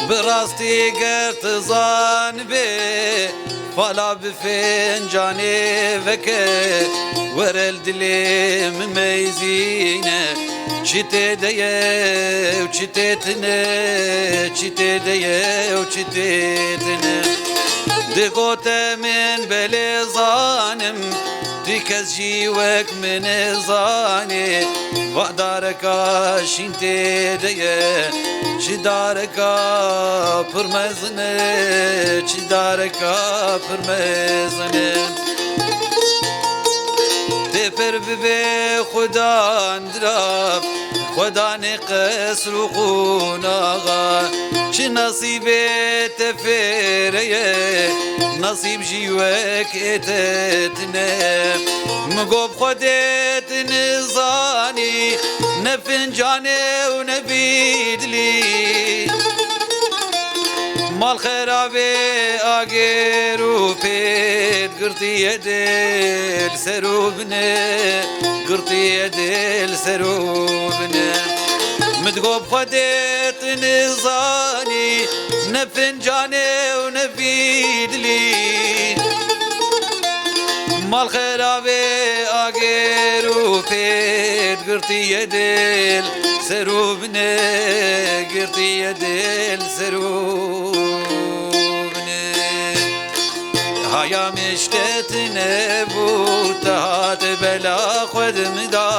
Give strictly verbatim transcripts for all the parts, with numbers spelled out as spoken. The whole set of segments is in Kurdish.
Bi rastî ger tu zanibê, fala bi fincanê veke, were li dilê min meyzîne, çi tê de ye û çi tê tine, çi tê de ye û çi tê tine. Digote min belê zanim, tu kes jî wek min nizanî, va dareka şîn tê de ye, çi dareka pir mezin e, çi dareka pir mezin e. Tê pir bibe xudan dira, xudanê qesr û qonaxa, çi nesîbê te fêre ye, nesîb jî wek ê te tine. Min got bi Xwedê tu nizanî, ne fincanê û ne vî dilî. Mal xerabê agêr û pêt girtiye dê li ser û binê, girtiye dê li ser û binê. Min digot bi Xwedê tu nizanî, ne fincanê û ne vî dilî. Mal xerabê agêr û pêt girtiye dê li ser û binê, girtiye dê li ser û binê. Haya min ji te tune bû, te hat bela xwe di min da.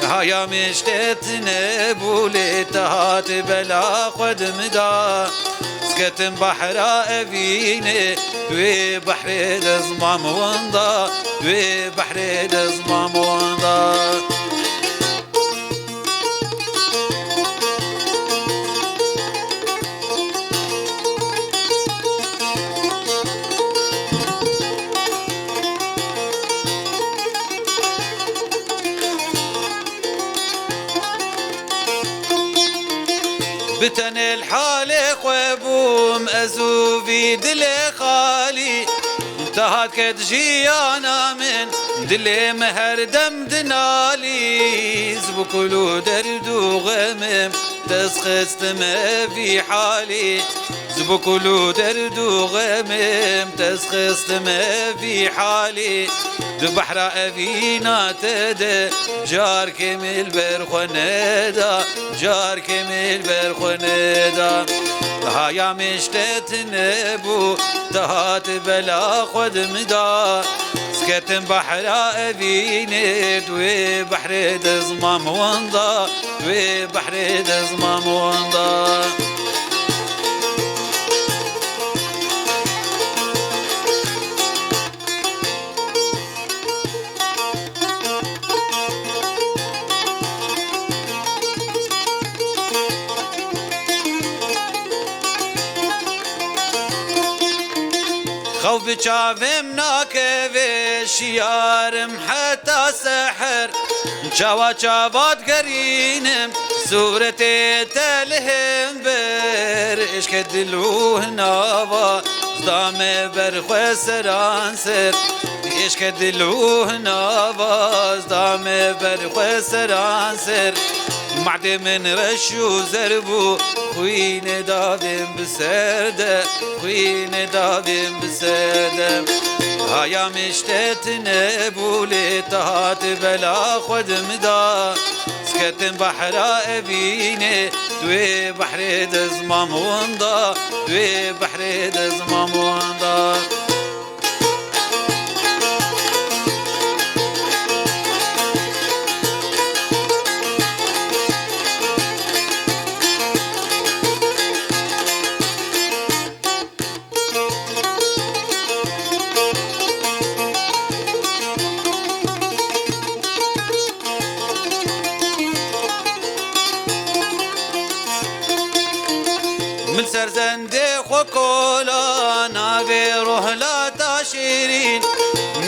Haya min ji te tune bû, lê te hat bela xwe di min da. Diketim behra evînê, wê behrê de zimam winda, wê behrê de zimam winda. Bi tenê li halê xwe bûm ez û vî dilê xalî. Te hat ket jiyana min, dilê min her dem dinalî. Ji bo kul û derd û xemim te xistime vî halî. Ji bo kul û derd û xemim te xistime vî halî. Di behra evîna te de carkê min li ber xwe neda, carkê min li ber xwe neda. Haya min ji te tune bû, te hat bela xwe di min da. Diketim behra evînê, di wê behrê de zimam winda, di wê behrê de zimam winda. Xew bi çavêm nakeve, şiyarim heta seher. Çawa çawa digerînim, sûretê te li hember. Eşke dil û hinava, zda me ber xwe seranser. Eşke dil û hinava, zda me ber xwe seranser. Madê min reş û zer bû, xwînê davên bi ser de, xwînê davên bi ser de. Haya min ji te tune bû, lê te hat bela xwe di min da. Diketim behra evînê, di wê behrê de zimam winda, di wê behrê de zimam winda. Min ser zendê xwe kola navê rohlata şêrîn.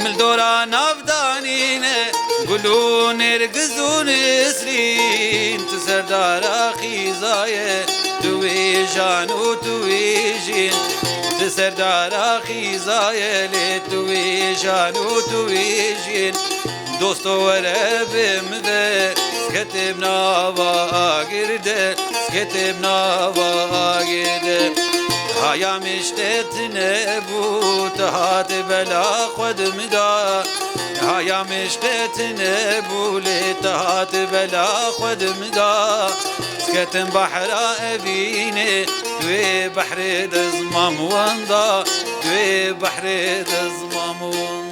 Min dora nav danîne gul û nêrgiz û nisrîn. Tu serdara xîza ye, tu wî jan û tu wî jîn. Tu serdara xîza ye, lê tu wî jan û tu wî jîn. Dosto were bi min ve, sketê bi nava agir de, sketê bi nava agir de. Mişqê tune bû, te hatî bela xwe di min da. Haya mişqê tune bû, lê te hatî bela xwe di min da. Diketim behra evînê, di wê behrê de zimam winda, di wê behrê de zimam winda.